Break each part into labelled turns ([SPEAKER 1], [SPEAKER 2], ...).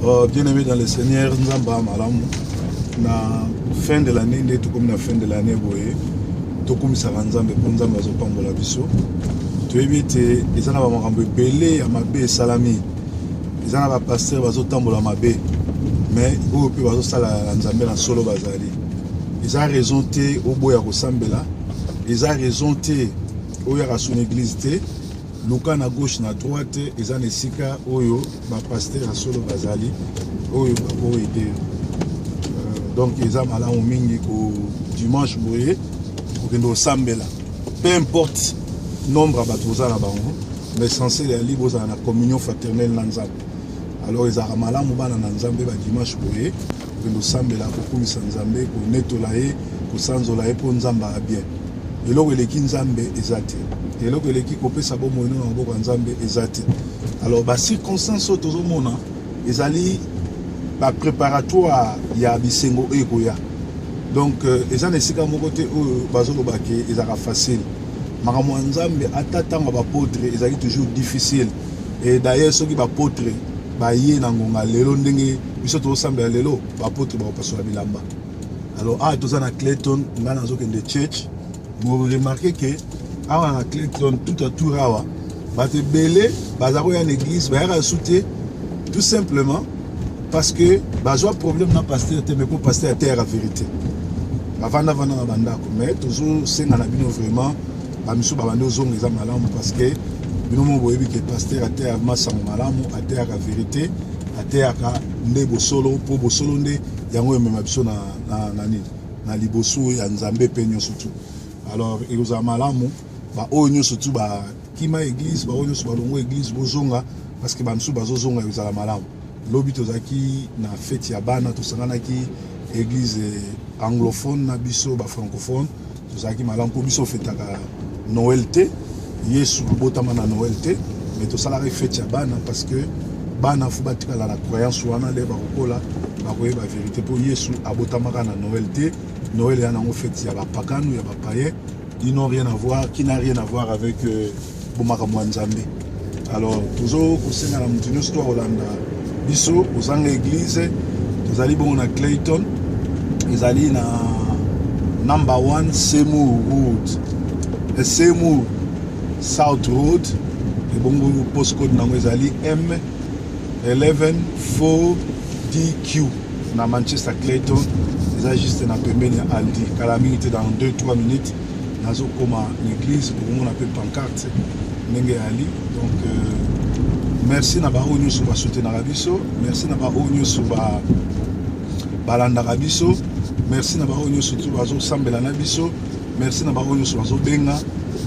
[SPEAKER 1] Bien aimé dans le Seigneur, Nzamba malamu na fin de l'année, nde tokomi na fin de l'année boye, tokumisaka Nzambe mpo Nzambe azopambola biso. Toyebi ete eza na bamakambo ebele ya mabe esalami, eza na bapasteur bazotambola mabe, mais oyo mpe bazosala na Nzambe na solo bazali. Eza raison te oboya kosambela, eza raison te oyaka son église te. Luka na gauche na droite, eza na esika oyo ba pasteur ya solo bazali oyo bako aider. Donc eza malamu mingi ko dimanche boye kokende kosambela, peu importe nombre ya bato oza na bango, mais essentiel ya libre ozala na communion fraternelle na Nzambe. Alors ezalaka malamu bana na Nzambe ba dimanche boye kokende kosambela, kokumisa Nzambe, konetola ye, kosanzola ye, mpo Nzambe aya bien. Eloko eleki Nzambe eza te, eloko eleki kopesa bomoi na maboko ya Nzambe eza te. Alors ba circonstances oyo tozomona ezali ba préparatoire ya bisengo oyo ekoya. Donc eza na esika moko te oyo bazoloba ke ezalaka facile. Makambo ya Nzambe ata ntango ya bapotre ezalaki toujours difficile. Et d'ailleurs soki bapotre baye na ngonga lelo ndenge biso tozosambela lelo, bapotre bakopasola bilamba. Alors awa toza na Clayton, ngai nazokende church. Bo remarquer que awa na Clayton tout autour awa bato ebele baza koya na église, bayaka su te, tout simplement parce que bazwa problème na pasteur te, mais po pasteur ateyaka vérité, bavanda vanda na bandako. Mais tozosenga na bino vraiment, bamisu babandi ozonga, eza malamu, parce que bino moko boyebi ke pasteur ateyaka masango malamu, ateyaka vérité, ateyaka nde bosolo, mpo bosolo nde yango emema biso na nini, na liboso ya Nzambe mpe nyonso tu. Alors ekozala malamu baoyo nyonso tu bakima église, baoyo nyonso balongo église, bozonga, parce que bamisusu bazozonga, ekozala malamu. Lobi tozalaki na fête ya bana, tosanganaki église anglophone na biso bafrancophone, tozalaki malamu mpo biso ofetaka Noël te, Yesu abotama na Noël te, mais tosalaka fête ya bana parce que bana faut batikala na croyance wana, nde bakokola bakoyeba vérité, mpo Yesu abotamaka na Noël te. Noël eya nango fête ya bapagano, ya bapayen, ils n'ont rien à voir, qui n'a rien à voir avec bomakambo ya Nzambe. Alors tozo kosenga na moto nyonso to akolanda biso kozanga église, tozali bongo na Clayton, ezali na number 1 Seymour Road, Seymour South Road, ebongo postcode nango ezali M 11 4 DQ na Manchester Clayton, eza juste na pembeni ya Aldi. Kala mingi te, dans 2 3 minutes nazokoma na église, bokomona mpe pancarte ndenge eyali. Donc merci na baoyo nyonso basoutenaka biso, merci na baoyo nyonso balandaka biso, merci na baoyo nyonso tu bazosambela na biso, merci na baoyo nyonso bazobenga,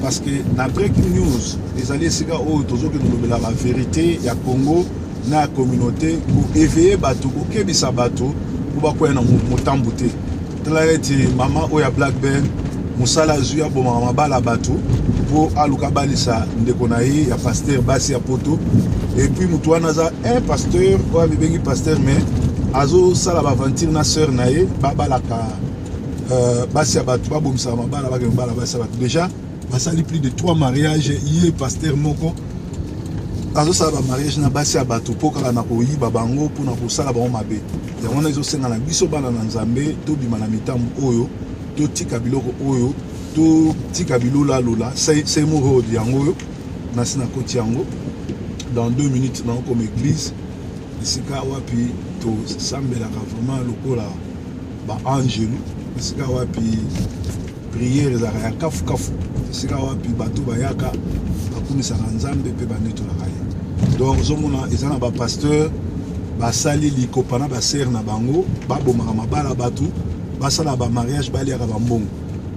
[SPEAKER 1] parce que na Breaking News ezali esika oyo tozokende kolobela bavérité ya Congo na ya communauté, koéveiller bato, kokebisa bato mpo bakwea na motambu te. Tala neti mama oyo ya Blackburn, mosala azwi, abomaka mabala bato mpo aluka abalisa ndeko na ye ya pasteur basi ya poto. Et puis motu wana aza un pasteur oyo amibengi pasteur, mais azosala baaventure na sœur na ye, babalaka basi ya bato, babomisaka mabala, bakende mabala basi ya bato. Déjà basali plus de 3 mariages. Ye pasteur moko azosala bamariage na basi ya bato mpo kaka na koyiba bango, mpona kosala bango mabe. Yango wana ezosenga na biso bana na Nzambe tobima na mitambo oyo, totika biloko oyo, totika bilolalola. Seymour Road yango oyo, nasi nakoti yango, dans 2 minutes nakokoma église, esika wapi tosambelaka vraiment lokola baangelu, esika wapi prière ezalaka ya kafukafu, esika wapi bato bayaka bakumisaka Nzambe mpe banetolaka ye. Donc ozomona eza na bapasteur basali likopa na basere na bango, babomaka mabala bato, basala bamariage, baliaka bambongo.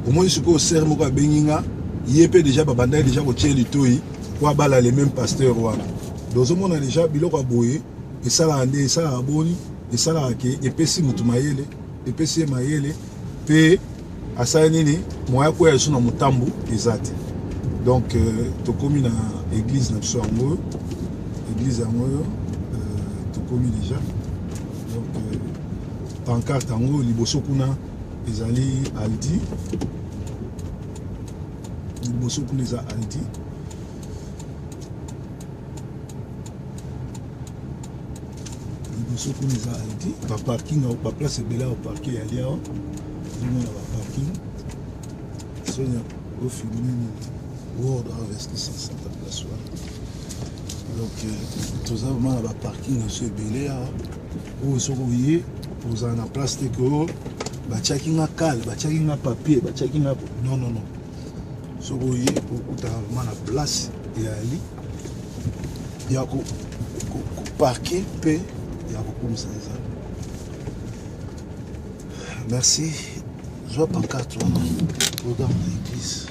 [SPEAKER 1] Omoni sikoyo sere moko abengi nga, ye mpe déjà babandaki déjà kotia litoi po abala le même pasteur wana. Donc ozomona déjà biloko ya boye esalaka nde, esalaka boni, esalaka ke epesi motu mayele, epesi ye mayele mpe asali nini, moya koya lisusu na motambu eza te. Donc tokomi na église na biso, yango oyo église yango oyo, tokomi déjà. Donc pancarte yango liboso kuna ezali Aldi, liboso kuna eza Aldi, liboso. Liboso kuna eza Aldi, ba parking, ba place ebele ya parke yali awa. Ozomona ba parking. Sonia ofilme nini? World Harvest Center place wana. Donc toza vraiment na ba parking na biso ebele awa. Oyo soki oye ozala na place te ke oyo batiaki nga kale, batiaki nga papier, batiaki nga, non non non. Soki oye okutaka vraiment na place eyali ya koparke mpe ya kokumisa Nzambe. Merci. Zwa pancarte wana, programme na église.